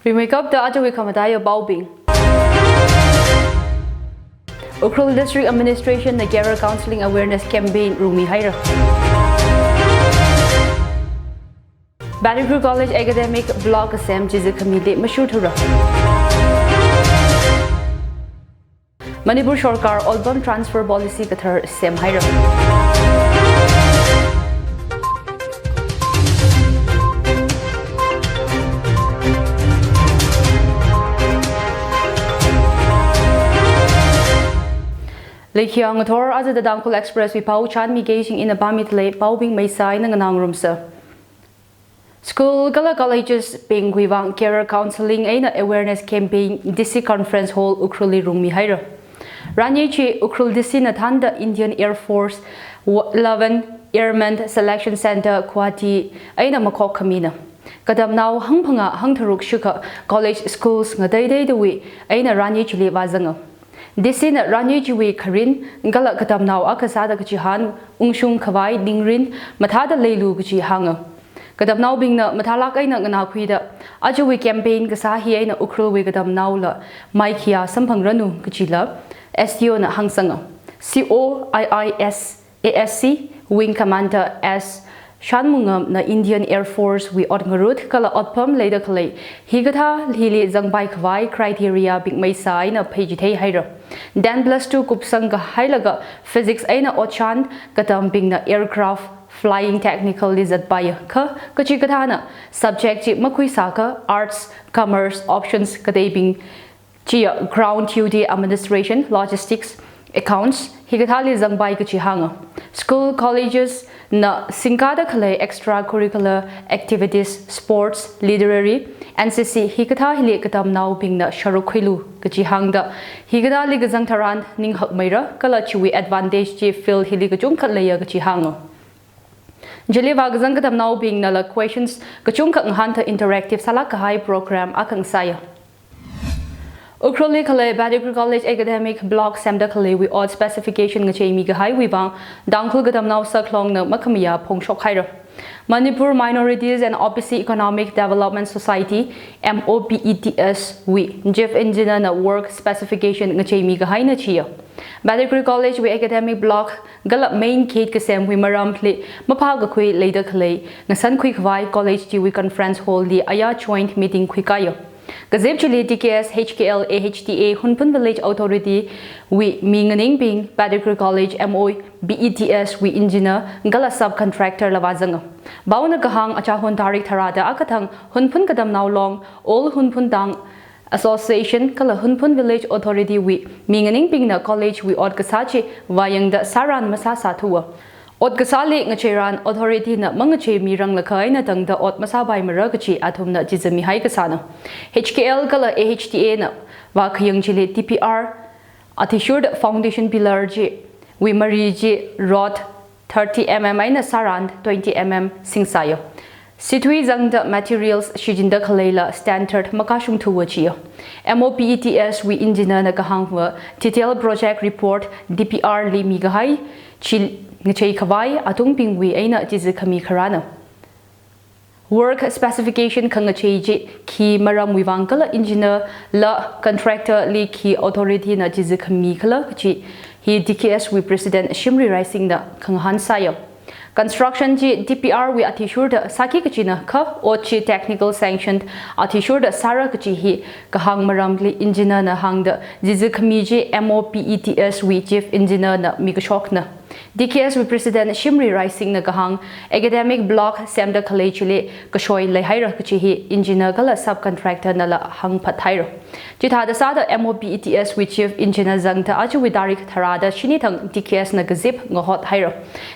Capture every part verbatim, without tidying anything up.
Rimeikapta ajawui khamataiya paobing. Ukhrul District Administration na Career Counseling Awareness Campaign rungmihaira. Pettigrew College Academic Block kasem chizikhami de mashurthura. Manipur Sorkar otpam transfer policy kathar semhaira. Leikhiya ngathor aja The Tangkhul Express wui pao chānmikei. Jing ina pāmi khalei paobing meisa eina nganāngarumsa. School kala colleges bingwui vang career counseling eina awareness campaign D C Conference Hall Ukhrulli rungmihaira. Ranye chi Ukhrul D C na thānda Indian Air Force eleven Airmen Selection Center Guwahati eina makhok khamina. Katamnao hangphangā hangtharuk shikha college schools ngateitheidawui eina ranye chili vāzanga. D C na ranye chiwui kharin kala katamnao akha sāda kachihān ungshung khavai ningrin mathāda leilu kachi hānga. Katamnaobingna mathālāk eina nganākhuida, ajawui campaign kasā hi eina Ukhrulwui katamnaola maikhiya samphangranu kachila S D O na hāngsanga. C O I I S A S C Wing Commander S Shanmugam na Indian Air Force wui otngarut kala otpam leida khalei hikathā hili zangpai khavai criteria bing meisa eina pheichitheihaira. Ten plus two kupsang kahailaga physics eina otshān katambingna aircraft flying technical li zatpaiya kha kachikathāna subject chi makhuisākha arts, commerce options kateibing chiya ground duty administration, logistics, accounts hikathāli zangpai kachi hānga. School, colleges na singkāda khalei extracurricular activities, sports, literary, N C C hikathā hili katamnaobingna sharuk khuilu kachi hāngda, hikathāli kazang tharan ninghakmeira kala chiwui advantage chi field hili kachungkhat leiya kachi hānga. Chili vākazang katamnaobingnala questions kachungkha ngahānda interactive sālāk kahai program akha ngasāya. Ukhrulli khalei Pettigrew College Academic Block semda khaleiwui ot specification ngacheimi kahaiwui vang Tangkhul katamnao saklongna makhamayā phongshokhaira. Manipur Minorities and O B C Economic Development Society, M O P E D S wui Chief Engineer na work specification ngacheimi kahaina chiya. Pettigrew College wui academic block kala main gate kasemwui maramli maphākakhui leida khalei ngasankhui khavai college chiwui conference hall li aya joint meeting khuikāya. Kazip chili T K S, H K L, A H T A, Hunphun Village Authority wui mi nganingbing, Pettigrew College M O P E D S wui engineer kala subcontractor la vāzanga. Paona kahāng achahon tarik tharāda akha thang Hunphun Katamnao Long, All Hunphun Tang Association kala Hunphun Village Authority wui mi nganingbingna college wui ot kasā chi vāyangda sāran masāsāthuwa. Ot kasāli ngacheiran authority na mangacheimiranglakha eina tangda ot masāpaimara kachi athumna chizamihai kasāna. H K L kala A H T A na vākhayang chili D P R athishurda foundation pillar chiwui mari chi rod thirty M M eina sāran twenty M M singsāya. Sithui zangda materials shichinda khaleila standard makashungthuwa chiya. M O P E D S wui engineer na kahāngva detail project report D P R li mikahai chi ngachei khavai atungbingwui eina chizikhami kharāna. Work specification khangachei chi khi maramwui vang kala engineer la contractor li khi authority na chizikhami khala kachi hi D K S wui President Shimri Raising na khangahān sāya. Construction chi D P R wui athishurda sāki kachina kha ot chi technical sanction athishurda sāra kachi hi kahāng maramli engineer na hāngda chizikhami chi M O P E D S wui chief engineer na mikashokna. D K S wui President Shimri Raising na kahāng, academic block semda khalei chili kashoi leihaira kachi hi engineer kala subcontractor nala hāngphathaira. Chithāda sāda M O P E D S wui chief engineer zangda ajawui tarik tharāda shini thang D K S na kazip ngahothaira.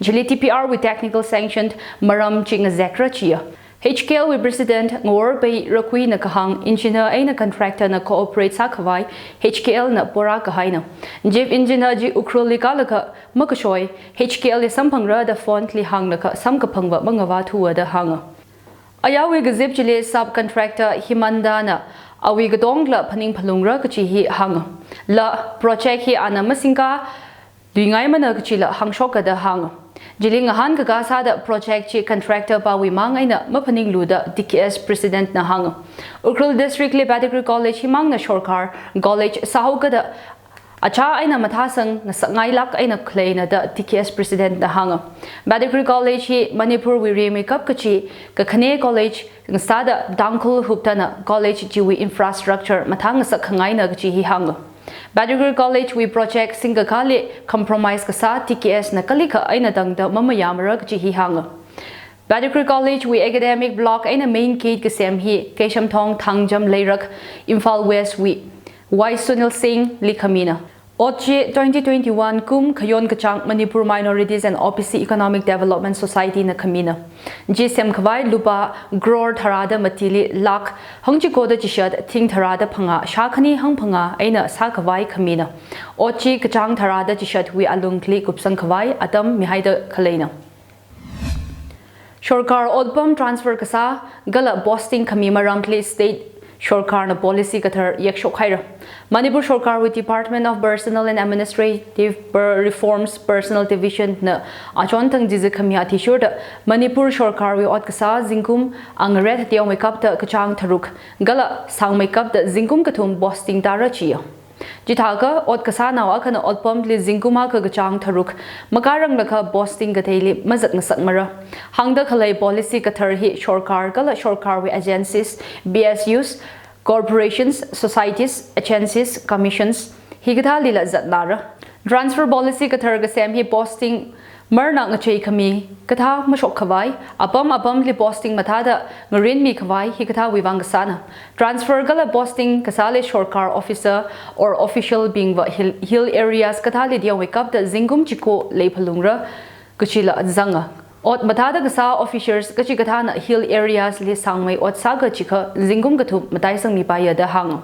Chili D P R wui technical sanction maram chi ngazekra chiya. H K L wui President Ngaworpei Rakui na kahāng, engineer eina contractor na cooperate sākhavai H K L na pora kahaina. Chief engineer chi Ukhrulli kālaga makashoi, H K L li samphangra da phone li hānglaga samkaphangva mangavāthuwa da hānga. Ayāwui kazip chili subcontractor Himanda na awui katongla phaning phalungra kachi hi hānga. La project hi ana masingkā tuingaimana kachila hāngshokka da hānga. Chili ngahānkakā sāda project chi contractor pāwui mang eina maphaninglu da T K S President na hānga. Ukhrul District li Pettigrew College himangna shorkar college sāhaoka da achā eina mathāsang ngasakngailāk eina khaleina da T K S President na hānga. Pettigrew College hi Manipurwui rimeikap kachi kakhane college ngasāda Tangkhul huptana college chiwui infrastructure mathāngasak khangaina kachi hi hānga. Pettigrew College wui project singkakāli compromise kasā T K S na kalikha eina tangda mamayāmara kachi hi hānga. Pettigrew College wui academic block eina main gate kasem hi Keishamthong Thangjam Leirak, Imphal West wui Y Sunil Singh li khamina. Ot chi twenty twenty-one kum khayon kachāng Manipur Minorities and O B C Economic Development Society na khamina. Chi semkhavai lupā crore tharāda matili lakh hangchiko da chishat thing tharāda phangā shākhani hangphangā eina sākhavai khamina. Ot chi kachāng tharāda chishatwui alungli kupsangkhavai atam mihaida khaleina. Shorkar otpam transfer kasā kala posting khami maramli state shorkarna policy kathar yakshok haira. Manipur shorkarwui Department of Personnel and Administrative Per-, Reforms Personnel Division na achon thang jizi khami athishurda Manipur shorkarwui ot kasā zingkum angaret teomeikapta kachāng tharuk kala sangmeikapta zingkum kathum posting tara chiya. Chithākha ot kasānao akhana otpamli zingkum akha kachāng tharuk makāranglakha posting kateili mazatngasakmara. Hāngda khalei policy kathar hi shorkar kala shorkarwui agencies, P S Us, corporations, societies, agencies, commissions hikathālila zatnara. Transfer policy kathar kasem hi posting marna ngachei khami kathā mashokkhavai, apam apamli posting mathāda ngarinmikhavai hikathāwui vang kasāna. Transfer kala posting kasāli shorkar officer or official bingva hill, hill areas kathāli teomeikapta zingkum chiko leiphalungra kachila zanga. Ot mathāda kasā officers kachikathāna hill areas li sangmei ot sākha chikha zingkum kathum mataisangmipaiya da hānga.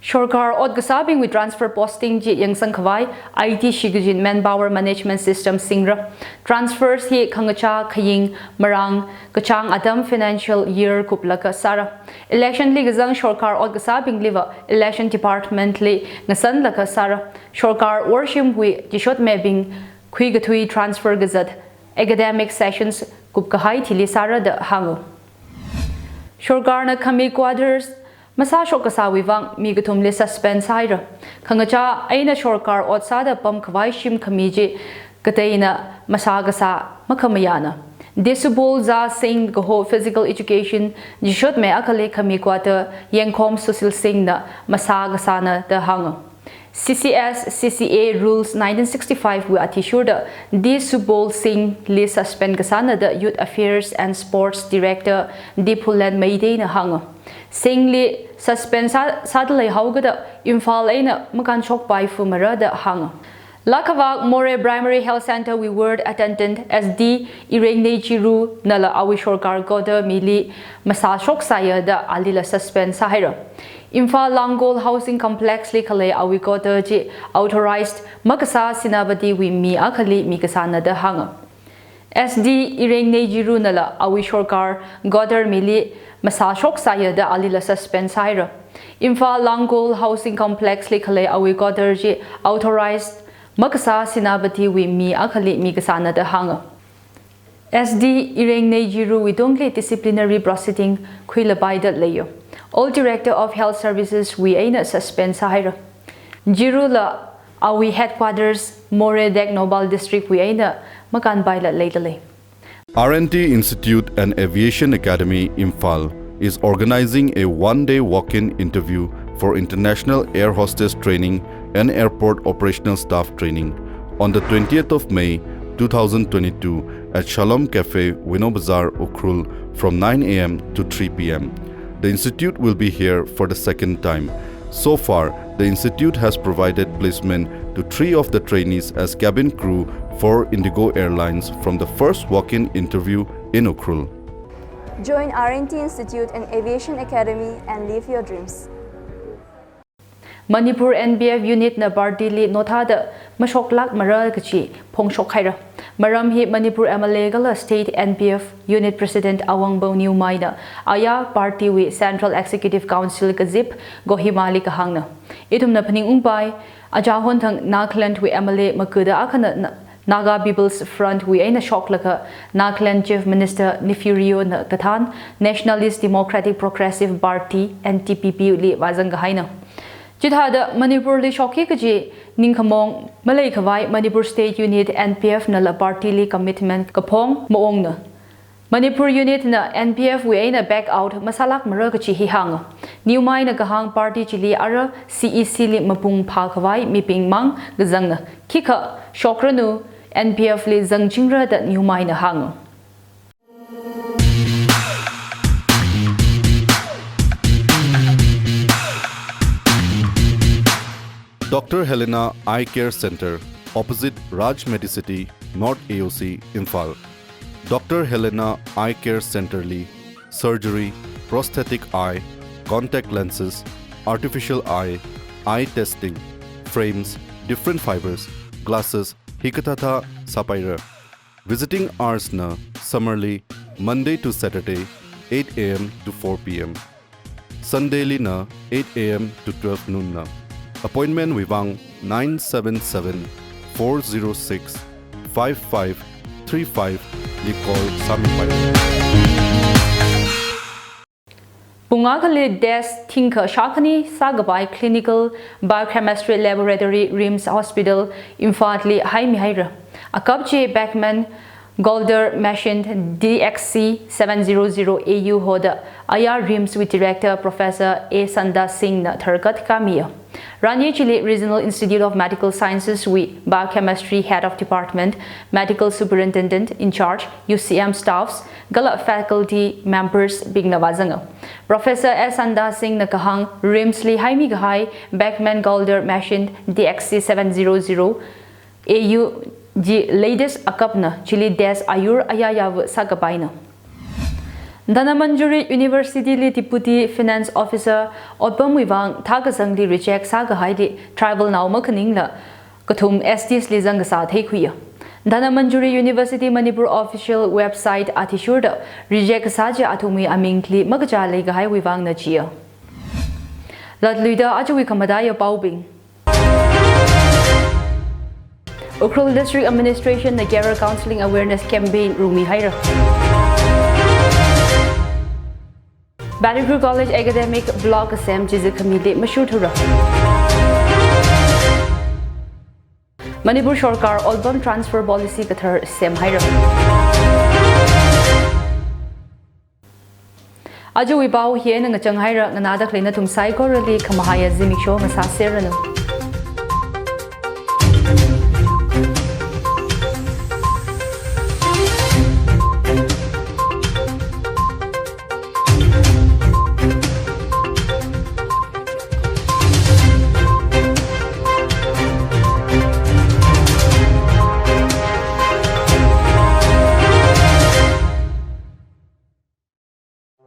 Shorkar ot kasābingwui transfer posting chi yangsangkhavai I T shikajin manpower management system singra. Transfers hi khangachā, khaying, marān, kachāng atam financial year kuplaga sāra. Electionli kazang shorkar ot kasābingliva election departmentli ngasanlaga sāra. Shorkar worshimwui chishotmebing khuikathui transfer kazat academic sessions kupkahai thili sāra da hānga. Shorkarna khami quarters masāshok kasāwui vang mi kathumli suspend sāhaira. Khangachā eina shorkar ot sāda pamkhavai shim khami chi kateina masā kasā makhamayāna. Disubul Za Singh kaho physical education chishotme akhali khami quarter Yengkhom Sushil Singh na masā kasāna da hānga. C C S C C A Rules nineteen sixty-five wui athishurda Disubul Singh li suspend kasāna da Youth Affairs and Sports Director Diphulen Meitei na hānga. Singh li suspend sā, sādalei haokada Imphal eina makānshokpai fumara da hānga. Lakhavak Moreh Primary Health Centre wui ward attendant S D Irengnei Chiru nala awui shorkar quarter mili masāshok sāya da alila suspend sāhaira. Imphal Langol Housing Complex li khalei awui quarter chi authorized makasā Senapatiwui mi akhali mikasāna da hānga. S D Irengnei Chiru nala awui shorkar quarter mili masāshok sāya da alila suspend sāhaira. Imphal Langol Housing Complex li khalei awui quarter chi authorized makasā Senapatiwui mi akhali mikasāna da hānga. S D Irengnei Chiruwui tungli disciplinary proceeding khuilapaida leiya. Old Director of Health Services wui eina suspend sāhaira. Chiru la awui headquarters Moreh Tengnoupal District wui eina makānpaila leidalei. R and T Institute and Aviation Academy, Imphal, is organizing a one-day walk-in interview for international air hostess training and airport operational staff training on the twentieth of May two thousand twenty-two at Shalom Cafe, Wino Bazar, Ukhrul, from nine A M to three P M. The institute will be here for the second time. So far, the institute has provided placement to three of the trainees as cabin crew for Indigo Airlines from the first walk-in interview in Ukhrul. Join R and T Institute and Aviation Academy and live your dreams. Manipur N P F unit na party li nothāda mashoklākmara kachi phongshok haira. Maram hi Manipur M L A kala State N P F Unit President Awangbau Newmai na aya party wui Central Executive Council kazip Kohima li kahāngna. Ithumna phaningungpai, achahon thang Nagaland wui M L A makuda akhana na-, Naga People's Front wui eina shoklaga Nagaland Chief Minister Neiphiu Rio na kathān Nationalist Democratic Progressive Party, N D P P, li vāzang kahaina. Chithāda Manipur li shokki kaji ningkhamong maleikhavai Manipur State Unit N P F nala party li commitment kaphong maongna. Manipur unit na N P F wui eina back out masālākmara kachi hi hānga. Newmai na kahāng party chili ara C E C li mapung phākhavai mibing mang kazangna. Khikha shokranu, N P F li zangchingra da Newmai na hānga. Doctor Helena Eye Care Center, opposite Raj Medicity, North A O C, Imphal. Doctor Helena Eye Care Center li surgery, prosthetic eye, contact lenses, artificial eye, eye testing, frames, different fibers, glasses, hikathāthā sāpaira. Visiting hours na summer li Monday to Saturday, eight A M to four P M. Sunday li na eight A M to twelve noon na. Appointment wui vang nine seven seven, four zero six, five five three five li call sāmipai. Pung akhali test thingkha shākhani sākapai Clinical Biochemistry Laboratory, RIMS Hospital, Imphal li haimi haira. Akap chi Beckman Coulter Machine D X C seven zero zero A U hoda aya RIMS wui Director Professor A Santa Singh na tharkat kamiya. Rani chili Regional Institute of Medical Sciences wui Biochemistry Head of Department, Medical Superintendent in Charge, U C M staffs, kala faculty members bingna vāzanga. Professor A Santa Singh na kahāng RIMS li haimi kahai Beckman Coulter Machine D X C seven zero zero A U chi latest akapna, chili test ayur ayāyāva sākapaina. Dhanamanjuri University li Deputy Finance Officer otpamwui vang thākazangli reject sākahaili tribal nao makhaningla kathum S Ts li zangkasā theikhuiya. Dhanamanjuri University Manipur official website athishurda reject kasā chi athumwui amingli makachā leikahaiwui vangna chiya. Latluida ajawui khamataiya paobing. Ukhrul District Administration na Career Counseling Awareness Campaign rumi haira. Bad Ukhrul College Academic Block kasem chiza khamili mashurthura. Manipur Sorkar otpam transfer policy kathar sem haira. Ajawui pao hi eina ngachang haira, nganāda khalei nathum saikorali khamahaiya zimiksho ngasāserranu.